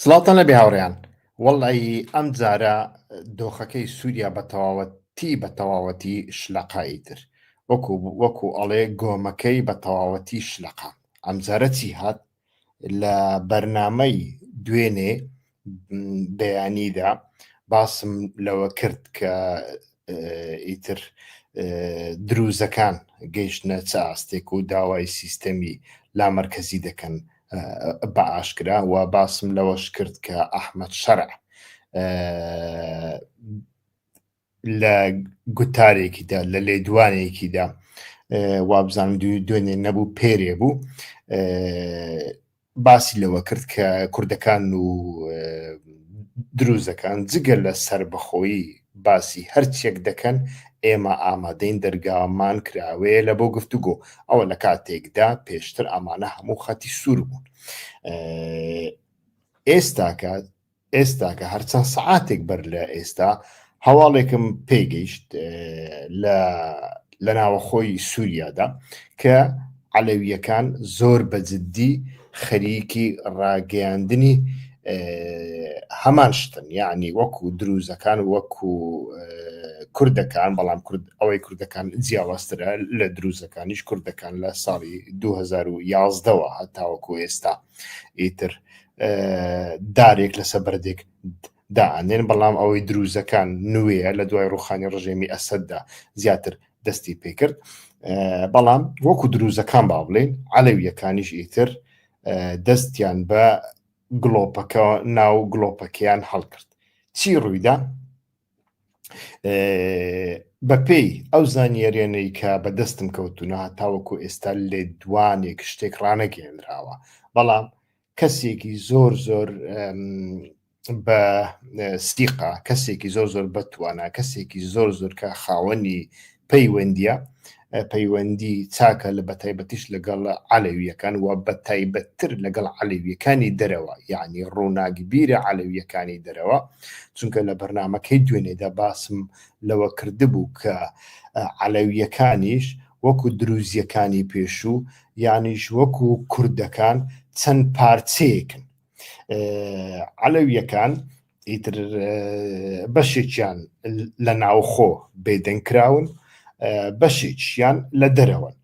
سڵاوتان لەبێ هاوڕێیان وەڵی ئەم جارە دۆخەکەی سووریا بە تەواوەتی بە تەواوەتی شلەقا ئیتر وەکو وەکو ئەڵێ گۆمەکەی بە تەواوەتی شلەقا ئەم جارە چی هات لە بەرنامەی دوێنێ بەیانیدا باسم لەوە کرد کە ئیتر دروزەکان گەیشتنە چ ئاستێک و داوای سیستەمی لامەرکەزی دەکەن بە ئاشکرا و باسم لەوەش کرد کە ئەحمەد شەرع لە گوتارێکیدا لە لێدوانێکیدا وابزانم دوێنێ نەبوو پێرێ بوو باسی لەوە کرد کە کوردەکان و دروزەکان جگە لە سەربەخۆیی باسی هەرچیەک دەکەن ئێمە ئامادەین دەرگامان کراوەیە لە بۆ گفتوگۆ ئەوە لە کاتێکدا پێشتر ئەمانە هەموو خەتی سوور بوون ئێستاکە ئێستاکە هەر چەند سەعاتێک بەر لە ئێستا هەواڵێکم پێگەیشت لە لە ناوەخۆی سووریادا کە عەلەویەکان زۆر بە جددی خەریکی ڕاگەیاندنی هەمان شتن یعنی وەکو دروزەکان وەکو کوردەکان بەڵام کورد ئەوەی کوردەکان جیاوازترە لە دروزەکانیش کوردەکان لە ساڵی 2011ەوە هەتاوەکو ئێستا ئیتر دارێک لەسەر بەردێک دائەنێن، بەڵام ئەوەی دروزەکان نوێیە لە دوای ڕوخانی ڕژێمی ئەسەددا زیاتر دەستی پێکرد بەڵام وەکو دروزەکان با بڵێین عەلەویەکانیش ئیتر دەستیان بە گڵۆپەکە ناو گڵۆپەکەیان هەڵکرد چی ڕوویدا بەپێی ئەو زانیاریانەی کە بەدەستم کەوتونە تاوەکو ئێستا لێدوانێک شتێک ڕانەگەیەنراوە بەڵام کەسێکی زۆر زۆر بە سیقا کەسێکی زۆر زۆر بەتوانا کەسێکی زۆر زۆر کە خاوەنی پەیوەندیە پەیوەندی چاکە لە بەتایبەتیش لەگەڵ عەلەویەکان و بەتایبەتتر لەگەڵ عەلەویەکانی دەرەوە یعنی ڕووناکبیرە عەلەویەکانی دەرەوە چونکە لە بەرنمەکەی دوێنێدا باسم لەوە کردبوو کە عەلەویەکانیش وەکو دروزیەکانی پێشوو یانیش وەکو کوردەکان چەند پارچەیەکن عەلەویەکان ئیتر بەشێکیان لە ناوخۆ بێدەنگ کراون بەشێکیان لە دەرەوەن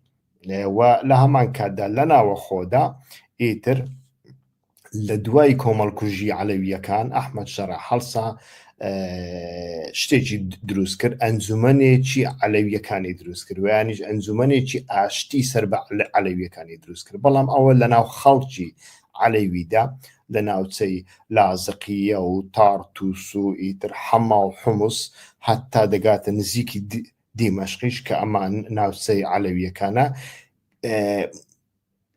و لە هەمان کاتدا لە ناوەخۆدا ئیتر لە دوای کۆمەڵکوژی عەلەویەکان ئەحمەد شەرع هەڵسا شتێکی دروست کرد ئەنجومەنێکی عەلەویەکانی دروست کرد ویانیش ئەنجومەنێکی ئاشتی سەر بە عەلەویەکانی دروست کرد بەڵام ئەوە لە ناو خەڵکی عەلەویدا لە ناوچەی لازقیە و تارتوس و ئیتر حەما و حومس هەتا دەگاتە نزیکی دیمەشقیش کە ئەمان ناوچەی عەلەویەکانە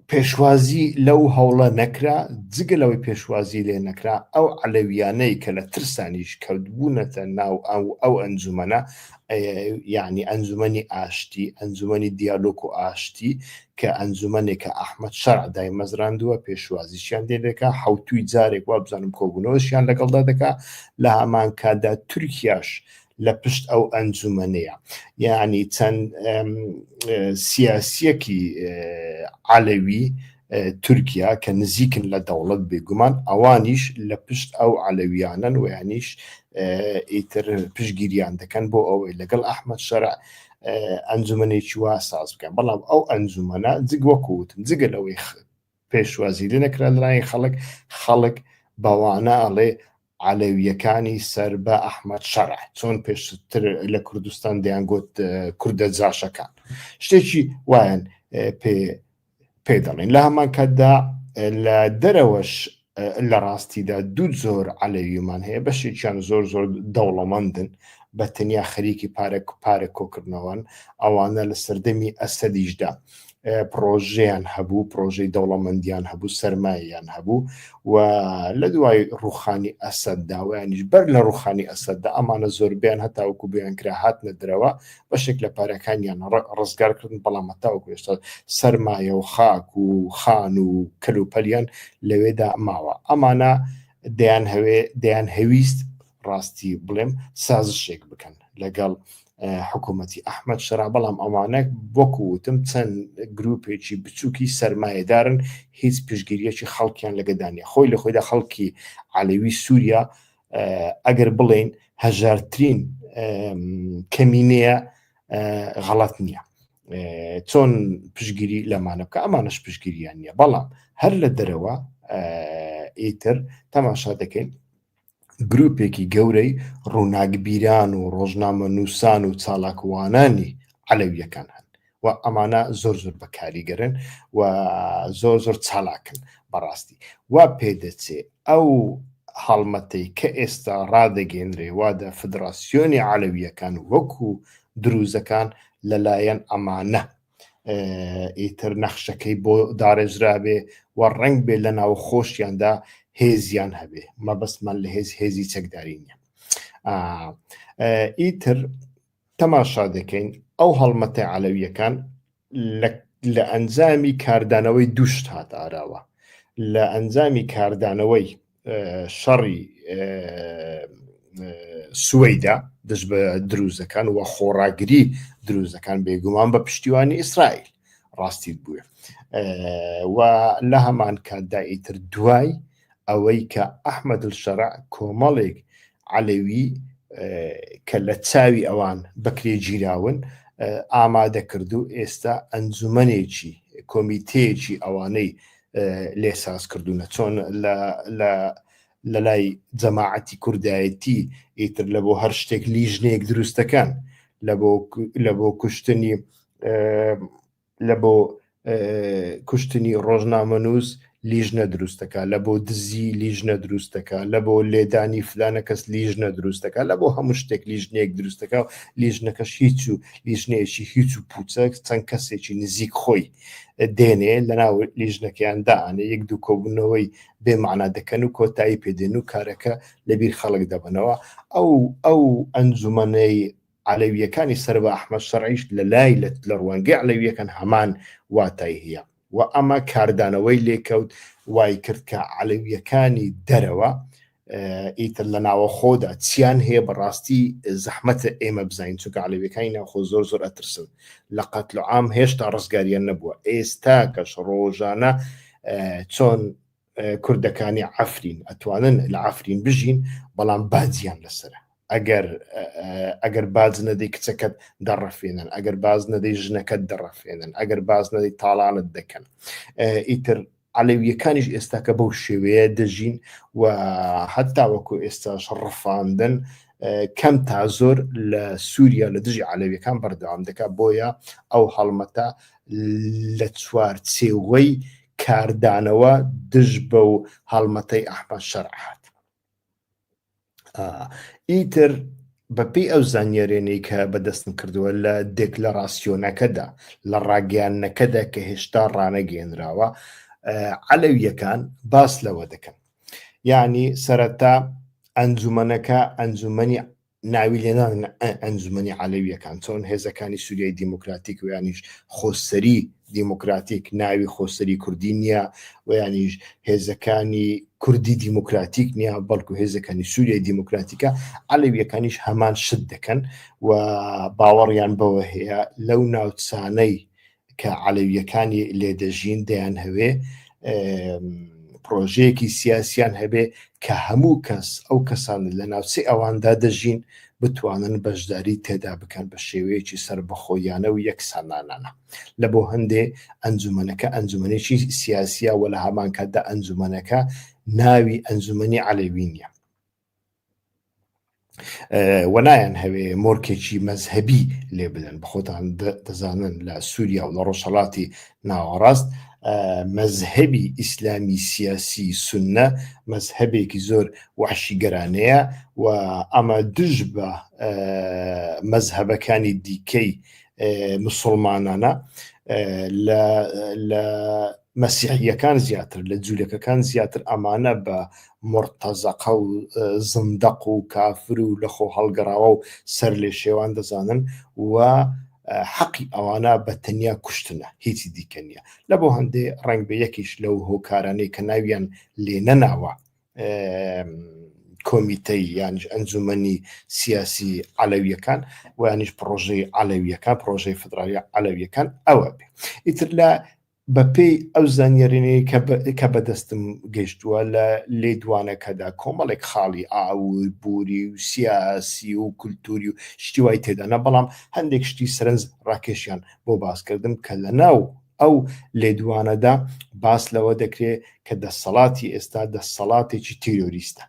پێشوازی لەو هەوڵە نەکرا، جگە لەوەی پێشوازی لێ نەکرا، ئەو عەلەویانەی کە لە ترسانیش کەوتبوونەتە ناو ئەو ئەو ئەنجومەنە، یەعنی ئەنجومەنی ئاشتی، ئەنجومەنی دیالۆک و ئاشتی، کە ئەنجومەنێکە ئەحمەد شەرع دایمەزراندووە، پێشوازیشیان لێ دەکا، حەوتووی جارێک وابزانم کۆبوونەوەشیان لەگەڵدا دەکا، لە هەمانکاتدا تورکیاش لە پشت ئەو ئەنجومەنەیە یعنی چەند سیاسیەکی عەلەوی تورکیا کە نزیکن لە دەوڵەت بێگومان ئەوانیش لە پشت ئەو عەلەویانن و یانیش ئیتر پشگیریان دەکەن بۆ ئەوەی لەگەڵ ئەحمەد شەرع ئەنجومەنێکی وا ساز بکەن بەڵام ئەو ئەنجومەنە جگ وەکوتم جگە لەوەی پێشوازی لێ نەکرا لەلایەن خەڵک، خەڵک بەوانە ئەڵێ عەلەوییەکانی سەر بە ئەحمەد شەرع، چۆن پێشتر لە کوردستان دەیانگوت کوردە جاشەکان، شتێکی وایان پێ پێ دەڵێن. لە هەمان کاتدا لە دەرەوەش لە ڕاستیدا دوو جۆر عەلەویمان هەیە، بەشێکیان زۆر زۆر دەوڵەمەندن، بە تەنیا خەریکی پارە پارە کۆکردنەوەن، ئەوانە لە سەردەمی ئەسەدیشدا پڕۆژەیان هەبوو، پڕۆژەی دەوڵەمەندیان هەبوو، سەرمایەیان هەبوو و لە دوای ڕوخانی ئەسەددا و یانیش بەر لە ڕوخانی ئەسەددا ئەمانە زۆربیان هەتاوەکو بۆیان کرا هاتنە درەوە، بەشێک لە پارەکانیان ڕزگار کردن، بەڵام هەتاوەکو ئێستا سەرمایە و خاک و خان و کەلوپەلیان لەوێدا ماوە. ئەمانە دەیانهەوێ دەیانهەویست ڕاستی بڵێم سازشێک بکەن لەگەڵ. حکوومەتی ئەحمەد شەرع، بەڵام ئەوانە وەکو وتم چەند گروپێکی بچووکی سەرمایەدارن، هیچ پشتگیریەکی خەڵکیان لەگەدا نیە. خۆی لە خۆیدا خەڵکی عەلەوی سووریا ئەگەر بڵێین هەژارترین کەمینەیە غەڵەت نییە. چۆن پشگیری لەمانە بکە ئەمانەش پشگیریان نییە، بەڵام هەر لە دەرەوە ئیتر تەماشا دەکەین گروپێکی گەورەی ڕووناکبیران و ڕۆژنامەنووسان و چالاکوانانی عەلەویەکان هەن و ئەمانە زۆر زۆر بەکاریگەرن و زۆر زۆر چالاکن. بەڕاستی وا پێدەچێ ئەو هەڵمەتەی کە ئێستا ڕادەگەێنرێ وادە فدراسیۆنی عەلەویەکان وەکو دروزەکان لەلایەن ئەمانە ئیتر نەخشەکەی بۆ داڕێژرابێ و ڕەنگ بێ لە ناو خۆشیاندا هێزیان هەبێ، مەبەستمان لە هێز هێزی چەکداری نییە. ئیتر تەماشا دەکەین ئەو هەڵمەتە عەلەویەکان لە ئەنجامی کاردانەوەی دوشت هات ئاراوە، لە ئەنجامی کاردانەوەی شەڕی سوەیدا دژ بە دروزەکان و خۆڕاگری دروزەکان بێگومان بە پشتیوانی ئیسرائیل ڕاستیت بووە و لە هەمان کاتدا ئیتر دوای ئەوەی کە ئەحمەد الشەرع کۆمەڵێک عەلەوی کە لە چاوی ئەوان بەکرێ گیراون ئامادە کرد و ئێستا ئەنجومەنێکی کۆمیتەیەکی ئەوانەی لێ ساز کردوونە. چۆن لە لە لای جەماعەتی کوردایەتی ئیتر لە بۆ هەر شتێک لیژنەیەک دروستەکان لە بۆ کوشتنی لە بۆ کوشتنی ڕۆژنامەنووس لیژنە دروست دەکا، لە بۆ دزی لیژنە دروست دەکا، لە بۆ لێدانی فلانە کەس لیژنە دروست دەکا، لە بۆ هەموو شتێک لیژنەیەک دروست دەکا و لیژنەکەش هیچ و لیژنەیەکی هیچ و پوچە چەند کەسێکی نزیک خۆی دێنێ لەناو لیژنەکەیان دائەنێ، یەک دوو کۆبوونەوەی بێ مەعنا دەکەن و کۆتایی پێ دێن و کارەکە لەبیر خەڵک دەبەنەوە. ئەو ئەو ئەنجومەنەی عەلەوییەکانی سەر بە ئەحمەد شەرعیش لە لای لە ڕوانگەی عەلەوییەکان هەمان واتای هەیە و ئەمە کاردانەوەی لێکەوت وای کرد کە عەلەوییەکانی دەرەوە ئیتر لە ناوەخۆدا چیان هەیە بەڕاستی زەحمەتە ئێمە بزانین، چونکە عەلەویەکانی ناوخۆ زۆر زۆر ئەترسن لە قەتل و عام، هێشتا ڕزگاریان نەبووە. ئێستا کەش ڕۆژانە چۆن کوردەکانی عەفرین ئەتوانن لە عەفرین بژین بەڵام باجیان لەسرە، ئەگەر ئەگەر باج نەدەی کچەکەت دەڕەفێنن، ئەگەر باز نەدەی ژنەکەت دەڕەفێنن، ئەگەر باز نەدەی تاڵانت دەکەن. ئیتر عەلەویەکانیش ئێستاکە بەو شێوەیە دەژین و هەتا وەکو ئێستاش ڕفاندن کەم تا زۆر لە سووریا لە دژی عەلەویەکان بەردەوام دەکات. بۆیە ئەو هەڵمەتە لە چوارچێوەی کاردانەوە دژ بەو هەڵمەتەی ئەحمەد شەرع هات. ئیتر بەپێی ئەو زانیارێنەی کە بەدەستم کردووە لە دێکلەراسیۆنەکەدا لە ڕاگەیاندنەکەدا کە هێشتا ڕانەگەیەنراوە عەلەویەکان باس لەوە دەکەن یعنی سەرەتا ئەنجومەنەکە ئەنجومەنی ناوی لێنان ئەنجومەنی عەلەویەکان چۆن هێزەکانی سوریای دیموکراتیک و یانیش خۆسەری دیموکراتیک ناوی خۆسەری کوردی نییە و یانیش هێزەکانی کوردی دیموکراتیک نییە بەڵکو هێزەکانی سوریای دیموکراتیکە، عەلەویەکانیش هەمان شت دەکەن و باوەڕیان بەوە هەیە لەو ناوچانەی کە عەلەویەکانی لێدەژین دەیانهەوێ پرۆژەیەکی سیاسیان هەبێ کە هەموو کەس ئەو کەسان لە ناوچەی ئەواندا دەژین بتوانن بەشداری تێدا بکەن بە شێوەیەکی سەربەخۆیانە و یەکسانانانە. لە بۆ هەندێ ئەنجومەنەکە ئەنجومەنێکی سیاسیە و لە هەمان کاتدا ئەنجومەنەکە ناوی ئەنجومەنی عەلەوی نییە و نایان هەوێ مۆرکێکی مەزهەبی لێ بدەن. بەخۆتان دەزانن لە سووریا و لە ڕۆژهەڵاتی ناوەڕاست مەزهەبی ئیسلامی سیاسی سوننە مەزهەبێکی زۆر وەحشیگەرانەیە و ئەمە دژ بە مەزهەبەکانی دیکەی مسوڵمانانە لە مەسیحیەکان زیاتر لە جوولەکەکان زیاتر ئەمانە بە مورتەزەقە و زندەق و کافر و لە خۆ هەڵگەڕاوە و سەر لێ شێوان دەزانن و حەقی ئەوانە بە تەنیا کوشتنە هیچی دیکە نییە. لە بۆ هەندێ ڕەنگ بە یەکیش لەو هۆکارانەی کە ناویان لێ نەناوە. کۆمیتەی یانیش ئەنجومەنی سیاسی عەلەویەکان و یانیش پڕۆژەی عەلەویەکان پڕۆژەی فدرالی عەلەویەکان ئەوە بێ ئیتر لە بەپێی ئەو زانیاریی کە بەدەستم گەیشتووە لە لێدوانەکەدا کۆمەڵێک خاڵی ئاوبووری و سیاسی و کولتوری و شتی وای تێدانە بەڵام هەندێک شتی سەرنج ڕاکێشیان بۆ باسکردم کە لە ناو ئەو لێدوانەدا باس لەوە دەکرێت کە دەسەڵاتی ئێستا دەسەڵاتێکی تیرۆریستە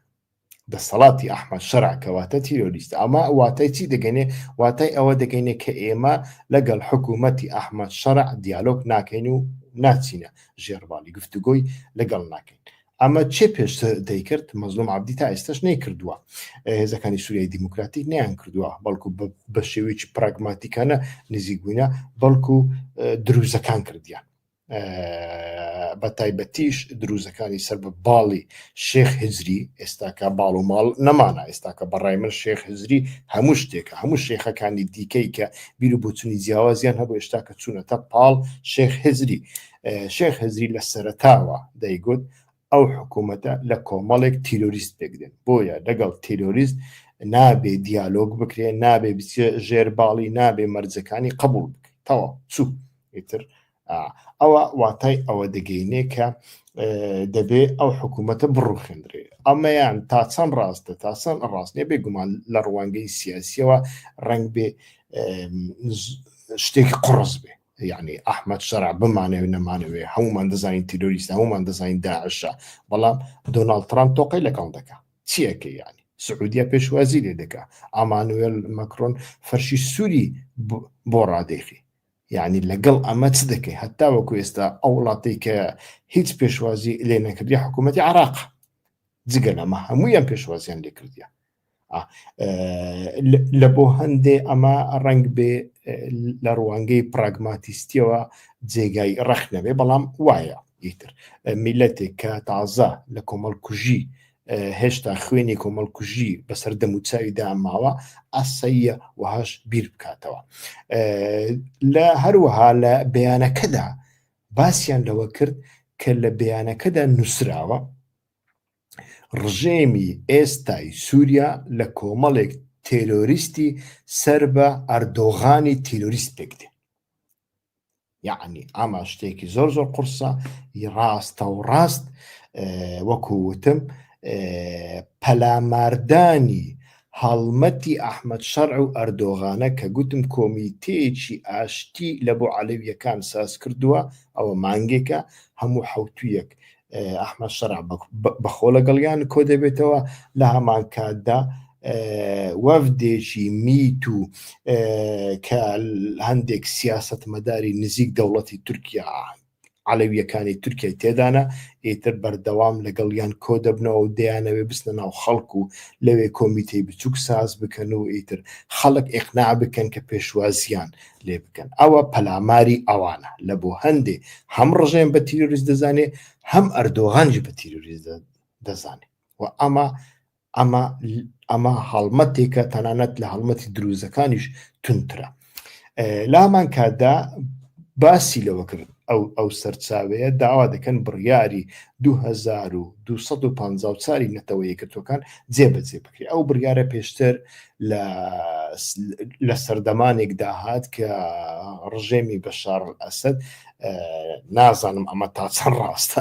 دەسەڵاتی ئەحمەد شەرع کەواتە تیرۆریستە ئەمە واتای چی دەگەینێ واتای ئەوە دەگەینێ کە ئێمە لەگەڵ حکوومەتی ئەحمەد شەرع دیالۆگ ناکەین و ناچینە ژێرباڵی گفتوگۆی لەگەڵ ناکەین ئەمە چێ پێشتر دەیکرد مەزلوم عەبدی تا ئێستاش نەیکردووە هێزەکانی سووریای دیموکراتیک نیان کردووە بەڵکو بە شێوەیەکی پراگماتیکانە نزیک بووینە بەڵکو دروزەکان کردیان بە تایبەتیش دروزەکانی سەر بە باڵی شێخ هزری ئێستاکە باڵ و ماڵ نەمانە ئێستاکە بەڕای من شێخ هزری هەموو شتێکە هەموو شێخەکانی دیکەی کە بیر و بۆچونی جیاوازیان هەبوو ئێشتاکە چوونەتە پاڵ شێخ هزری شێخ هزری لە سەرەتاوە دەیگوت ئەو حکوومەتە لە کۆمەڵێک تیرۆریست پێک دێن بۆیە لەگەڵ تیرۆریست نابێ دیالۆگ بکرێ نابێ بچێ ژێر باڵی نابێ مەرجەکانی قبول بکرێت تەواو چوو ئیتر ئەوە واتای ئەوە دەگەینێ کە دەبێ ئەو حکوومەتە بڕوخێندرێ ئەمەیان تا چەند ڕاستە تا چەند ڕاست نیە بێگومان لە ڕوانگەی سیاسیەوە ڕەنگ بێ شتێکی قڕز بێ یعنی ئەحمد شەرع بمانەوێ نەمانەوێ هەمومان دەزانین تیرۆریست هەمومان دەزانین داعشە بەڵام دۆناڵد ترامپ تۆقەی لەگەڵ دەکا چیەکە یعنی سعودیا پێشوازی لێ دەکا ئامانوێل مەکرۆن فەرشی سووری بۆ ڕادەیخی یعنی لەگەڵ ئەمە چ دەکەی هەتا وەکو ئێستا ئەو وڵاتەی کە هیچ پێشوازی لێ نەکردی حکوومەتی عراق جگە لەمە هەمویان پێشوازیان لێ کردیە لە بۆ هەندێ ئەمە ڕنگ بێ لە ڕوانگەی پراگماتیستیەوە جێگای ڕەخ نەبێ بەڵام وایە ئیتر میلەتێک کە تازە لە کۆمەڵکوژی هێشتا خوێنی کۆمەڵکوژی بەسەر دەموچاوی داماوە ئاساییە وهاش بیر بکاتەوە لە هەروەها لە بەیانەکەدا باسییان لەوە کرد کە لە بەیانەکەدا نووسراوە ڕژێمی ئێستای سووریا لە کۆمەڵێک تێرۆریستی سەر بە ئەردۆغانی تیرۆریست پێک دێ یعنی ئەمە شتێکی زۆر زۆر قورسە ڕاستە و ڕاست وەکو وتم پەلاماردانی هەڵمەتی ئەحمەد شەرع و ئەردۆغانە کە گوتم کۆمیتەیەکی ئاشتی لە بۆ عەلەویەکان ساز کردووە ئەوە مانگێکە هەموو حەوتویەک ئەحمەد شەرع بەخۆ لەگەڵیان کۆ دەبێتەوە لە هەمان کاتدا وەفدێکی میت و کە هەندێک سیاستمەداری نزیک دەوڵەتی تورکیا عەلەویەکانی تورکیای تێدانە ئیتر بەردەوام لەگەڵیان کۆ دەبنەوە و دەیانەوێ بچنە ناو خەڵک و لەوێ کۆمیتەی بچووک ساز بکەن و ئیتر خەڵک ئیقناع بکەن کە پێشوازیان لێ بکەن ئەوە پەلاماری ئەوانە لە بۆ هەندێ هەم ڕژێم بە تیرۆریست دەزانێ هەم ئەردۆغانیش بە تیرۆریست دەزانێ و ئەمە ئەمە ئەمە هەڵمەتێکە تەنانەت لە هەڵمەتی دروزەکانیش تونترە لامان کاتدا باسی لەوە کرد ئەو ئەو سەرچاوەیە داوا دەکەن بڕیاری 2254 نەتەوە یەکگرتووەکان جێبەجێ بکرێت ئەو بڕیارە پێشتر لە سەردەمانێکدا هات کە ڕژێمی بەشار ئەسەد نازانم ئەمە تا چەند ڕاستە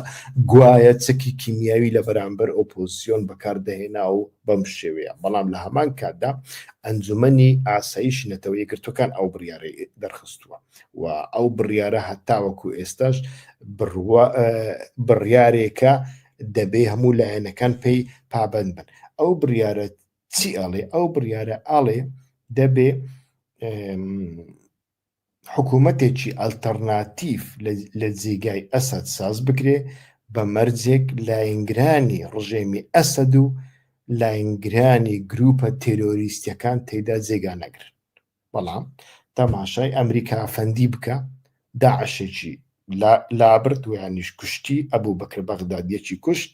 گوایە چەکی کیمیاوی لە بەرامبەر ئۆپۆزیسیۆن بەکاردەهێنا و بەم شێوەیە بەڵام لە هەمان کاتدا ئەنجومەنی ئاسایشی نەتەوە یەکگرتووەکان ئەو بڕیارەی دەرخستووە و ئەو بڕیارە هەتاوەکو ئێستاش بڕیارێکە دەبێ هەموو لایەنەکان پێی پابند بن ئەو بڕیارە چی ئەڵێ ئەو بڕیارە ئاڵێ دەبێ حکوومەتێکی ئەلتەرناتیف لە جێگای ئەسەد ساز بکرێ بە مەرجێک لاینگرانی ڕژێمی ئەسەد و لاینگرانی گروپە تێرۆریستیەکان تێدا جێگا نەگرن بەڵام تەماشای ئەمریکا فەندی بکە داعشێکی لابرد ویانیش کوشتی ئەبوو بەکر بەغدادیەکی کوشت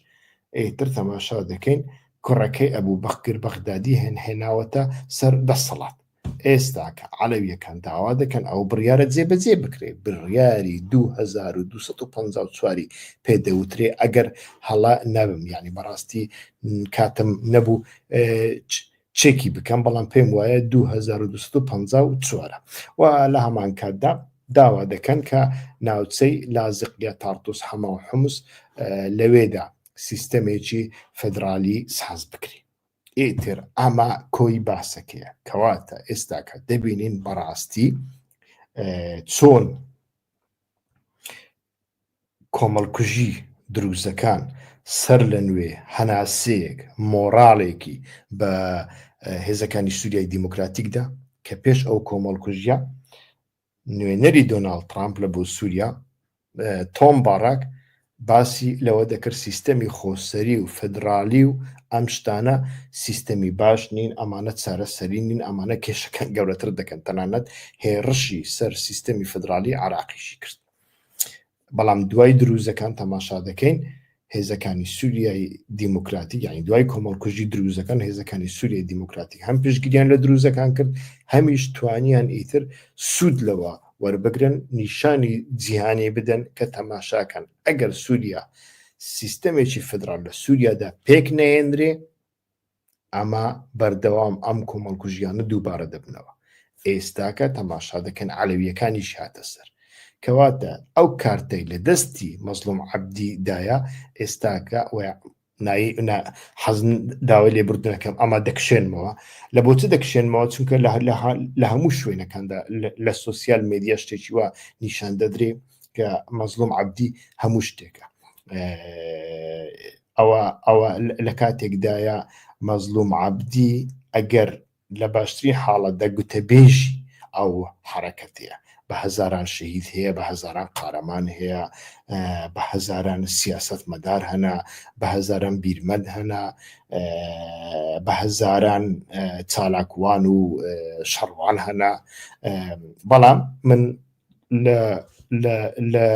ئیتر تەماشا دەکەین کوڕەکەی ئەبوو بەکر بەغدادی هێن هێناوەتە سەر دەسەڵات. ئێستاکە عەلەویەکان داوا دەکەن ئەو بڕیارە جێبەجێ بکرێ، بڕیاری 2254 ی پێ دەوترێ ئەگەر هەڵە نەبم، یانی بەڕاستی کاتم نەبوو چێکی بکەم بەڵام پێم وایە 2254 و لە هەمان کاتدا داوا دەکەن کە ناوچەی لازقیە تارتوس حەما و حمس لەوێدا سیستەمێکی فدرالی ساز بکرێ. ئیتر ئەمە کۆی باسەکەیە کەواتە ئێستاکە دەبینین بەڕاستی چۆن کۆمەڵکوژی دروزەکان سەر لە نوێ هەناسەیەک مۆراڵێکی بە هێزەکانی سووریای دیموکراتیکدا کە پێش ئەو کۆمەڵکوژیە نوێنەری دۆناڵد ترامپ لە بۆ سووریا تۆم باراک باسی لەوە دەکرد سیستەمی خۆسەری و فدرالی و ئەم شتانە سیستەمی باش نین ئەمانە چارەسەری نین ئەمانە کێشەکان گەورەتر دەکەن تەنانەت هێڕشی سەر سیستەمی فدرالی عراقیشی کرد بەڵام دوای دروزەکان تەماشا دەکەین هێزەکانی سووریای دیموکراتی یعنی دوای کۆمەڵکوژی دروزەکان هێزەکانی سووریای دیموکراتی هەم پشتگیریان لە دروزەکان کرد هەمیش توانیان ئیتر سوود لەوە وەربگرن نیشانی جیهانی بدەن کە تەماشاکەن ئەگەر سووریا سیستەمێکی فدرال لە سووریادا پێک نەیەنرێ ئەمە بەردەوام ئەم کۆمەڵکوژیانە دووبارە دەبنەوە ئێستاکە تەماشا دەکەن عەلەویەکانیش هاتە سەر کەواتە ئەو کارتەی لە دەستی مەزلوم عەبدی دایە ئێستاکە حەز داوای لێبوردنەکەم ئەمە دەکشێنمەوە لە بۆچ دەکشێنمەوە چونکە لە هەموو شوێنەکاندا لە social media شتێکی وا نیشان دەدرێ کە مەزلوم عەبدی هەموو شتێکە ئەوە ئەوە لە کاتێکدایە مەزلوم عەبدی ئەگەر لە باشترین حاڵەتدا گوتەبێژی ئەو حەرەکەتەیە بە هەزاران شەهید هەیە بە هەزاران قارەمان هەیە بە هەزاران سیاسەتمەدار هەنە بە هەزاران بیرمەند هەنە بە هەزاران چالاکوان و شەڕوان هەنە بەڵام من لە لە لە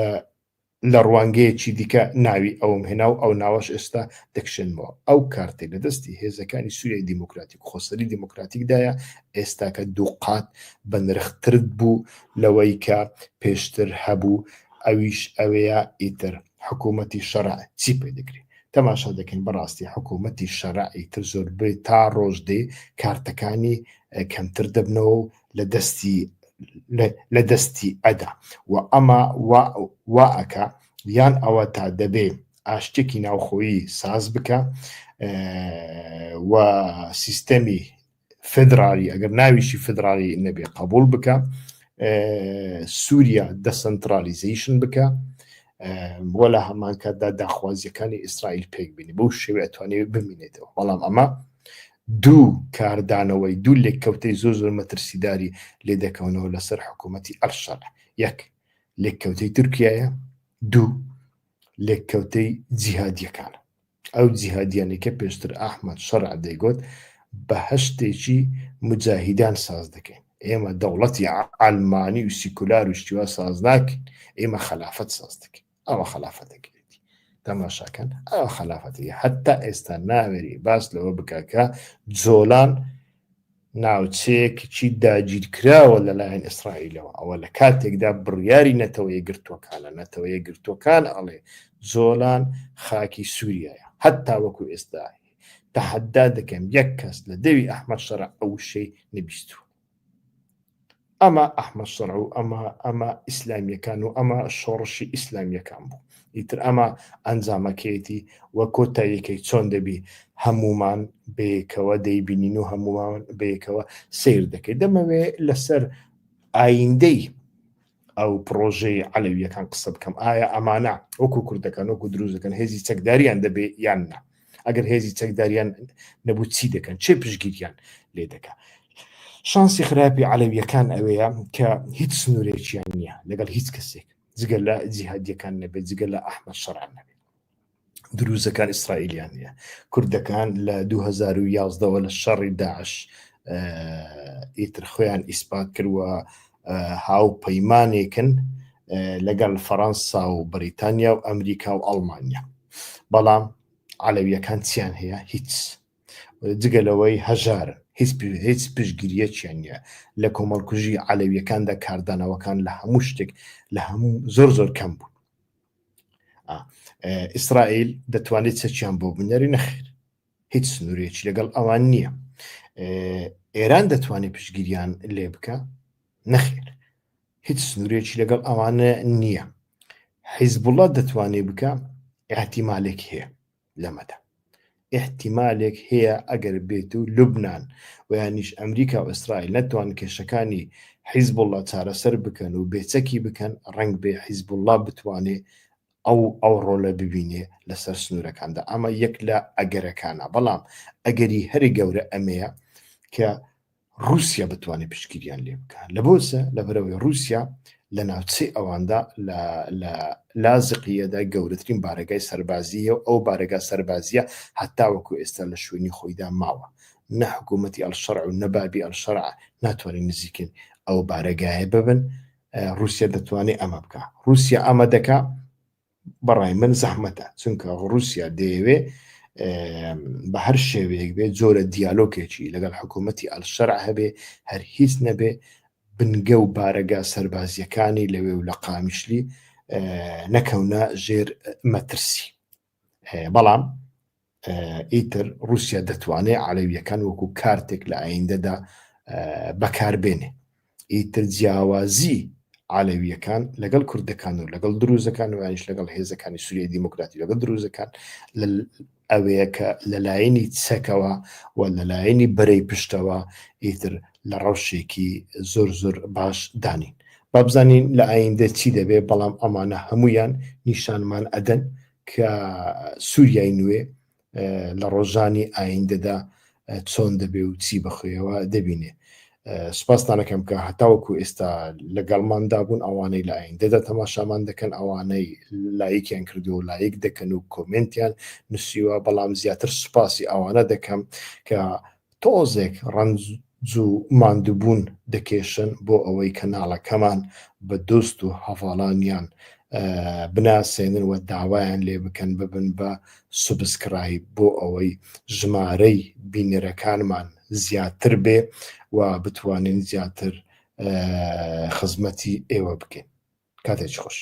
لە ڕوانگەیەکی دیکە ناوی ئەوم هێنا و ئەو ناوەش ئێستا دەکشێنمەوە. ئەو کارتەی لە دەستی هێزەکانی سوریای دیموکراتیک و خۆسەری دیموکراتیکدایە ئێستاکە دووقات بەنرختر بوو لەوەی کە پێشتر هەبوو، ئەویش ئەوەیە ئیتر حکوومەتی شەرع چی پێ دەکرێ. تەماشا دەکەین بەڕاستی حکوومەتی شەرع ئیتر زۆربەی تا ڕۆژ دێ کارتەکانی کەمتر دەبنەوە و لە دەستی لە دەستی ئەدا و ئەمە وا ئەکا یان ئەوە تا دەبێ ئاشتێکی ناوخۆیی ساز بکە و سیستەمی فدرالی ئەگەر ناویشی فدرالی نەبێ قبول بکە سووریا decentralization بکە بۆ لە هەمان کاتدا داخوازیەکانی ئیسرائیل پێک بینی بەو شێوێ ئەتوانێت بمینێتەوە بەڵام ئەمە دوو کاردانەوەی دوو لێککەوتەی زۆر زۆر مەترسیداری لێ دەکەونەوە لەسەر حکوومەتی ئەلشەرع یەک لێککەوتەی تورکیایە دوو لێککەوتەی جیهادیەکانە ئەو جیهادیانەی کە پێشتر ئەحمەد شەرع دەیگوت بەهەشتێکی مجاهیدان ساز دەکەین ئێمە دەوڵەتی عەلمانی و سیکولار و شتیوا ساز ناکەین ئێمە خەلافەت ساز دەکەین ئەوە خەلافەتەکەیەتی تەماشاکەن ئەوە خەلافەتی حتا ئێستا ناوێری باس لەوە بکە کە جۆلان ناوچەیەکی داگیرکراوە لەلایەن ئیسرائیلەوە ئەوە لە کاتێکدا بڕیاری نەتەوە یەکگرتووەکانە نەتەوە یەکگرتووەکان ئەڵێ جۆلان خاکی سووریایە هەتا وەکو ئێستا تەحەدا دەکەم یەک کەس لە دەوی ئەحمەد شەرع ئەو شەی نەبیستووە ئەمە ئەحمەد شەرع و ئەمە ئەمە ئیسلامیەکان و ئەمە شۆڕشی ئیسلامیەکان بوو ئیتر ئەمە ئەنجامەکەیەتی و کۆتاییەکەی چۆن دەبی هەمومان بەیەکەوە دەیبینین و هەمومان بەیەکەوە سیر دەکەی دەمەوێ لەسەر ئایندەی ئەو پرۆژەی عەلەویەکان قسە بکەم ئایا ئەمانە وەکو کوردەکان وەکو دروزەکان هێزی چەکداریان دەبێ یان نا ئەگەر هێزی چەکداریان نەبوو چی دەکەن چێ پشگیریان لێ دەکە شانسی خراپی عەلەویەکان ئەوەیە کە هیچ سنوورێکیان نییە لەگەڵ هیچ کەسێک جگە لە جیهادیەکان نەبێت جگە لە ئەحمەد شەرع نەبێت دروزەکان ئیسرائیلیان نییە کوردەکان لە 2011ەوە لە شەڕی داعش ئیتر خۆیان ئیسپات کردووە هاوپەیمانێکن لەگەڵ فەەنسا و بەریتانیا و ئەمریکا و ئەڵمانیا بەڵام عەلەویەکان چیان هەیە هیچ جگە لەوەی هەژارن. هیچ هیچ پشتگیریەکیان نییە لە کۆمەڵکوژی عەلەویەکاندا کاردانەوەکان لە هەموو شتێک لە هەموو زۆر زۆر کەم بوون ئیسرائیل دەتوانێت چەکیان بۆ بنێری نەخێر هیچ سنوورێکی لەگەڵ ئەوان نییە ئێران دەتوانێت پشتگیریان لێ بکە نەخێر هیچ سنوورێکی لەگەڵ ئەوانە نییە حیزبوڵە دەتوانێت بکە احتیمالێک هەیە لەمەدا ئیحتیمالێک هەیە ئەگەر بێت و لوبنان و یانیش ئەمریکا و ئیسرائیل نەتوان کێشەکانی حیزبوڵڵا چارەسەر بکەن و بێچەکی بکەن ڕەنگ بێ حیزبوڵڵا بتوانێ ئەو ئەو ڕۆلە ببینێ لەسەر سنوورەکاندا ئەمە یەک لە ئەگەرەکانە بەڵام ئەگەری هەری گەورە ئەمەیە کە ڕووسیا بتوانێت پشتگیریان لێ بکات لە بۆچە لەبەرەوەی ڕووسیا لە ناوچەی ئەواندا لە لازقیەدا گەورەترین بارەگای سەربازیە و ئەو بارەگا سەربازیە هەتاوەکو ئێستا لە شوێنی خۆیدا ماوە نە حکوومەتی ئەلشەرع و نەبابی ئەلشەرع ناتوانێت نزیکن ئەو بارەگایە ببن رووسیا دەتوانێت ئەمە بکە رووسیا ئەمە دەکا بەڕای من زەحمەتە چونکە ڕووسیا دەیەوێ بە هەر شێوەیەک بێ جۆرە دیالۆکێکی لەگەڵ حکوومەتی ئەلشەرع هەبێ هەر هیچ نەبێ بنگە و بارەگا سەربازیەکانی لەوێ و لە قامیشلی نەکەونە ژێر مەترسی بەڵام ئیتر ڕووسیا دەتوانێت عەلەویەکان وەکو کارتێک لە ئایندەدا بەکاربێنێ ئیتر جیاوازی عەلەویەکان لەگەڵ کوردەکان و لەگەڵ دروزەکان و یانیش لەگەڵ هێزەکانی سوریای دیموکراتی لەگەڵ دروزەکان ئەوەیە کە لەلایەنی چەکەوە و لەلایەنی بەرەی پشتەوە ئیتر لە ڕەوشێکی زۆر زۆر باش دانین بابزانین لە ئایندە چی دەبێ بەڵام ئەمانە هەمویان نیشانمان ئەدەن کە سووریای نوێ لە ڕۆژانی ئایندەدا چۆن دەبێ و چی بەخۆیەوە دەبینێ سوپاستانەکەم کە هەتاوەکو ئێستا لەگەڵماندا بوون ئەوانەی لە ئایندەدا تەماشامان دەکەن ئەوانەی لایکیان کردو و لایک دەکەن و کۆمنتیان نووسیوە بەڵام زیاتر سوپاسی ئەوانە دەکەم کە تۆزێک ڕەنج و ماندووبوون دەکێشن بۆ ئەوەی کەناڵەکەمان بە دۆست و هەڤاڵانیان بناسێنن و داوایان لێ بکەن ببن بە subscribe بۆ ئەوەی ژمارەی بینەرەکانمان زیاتر بێ و بتوانین زیاتر خزمەتی ئێوە بکەین. کاتێکی خۆش.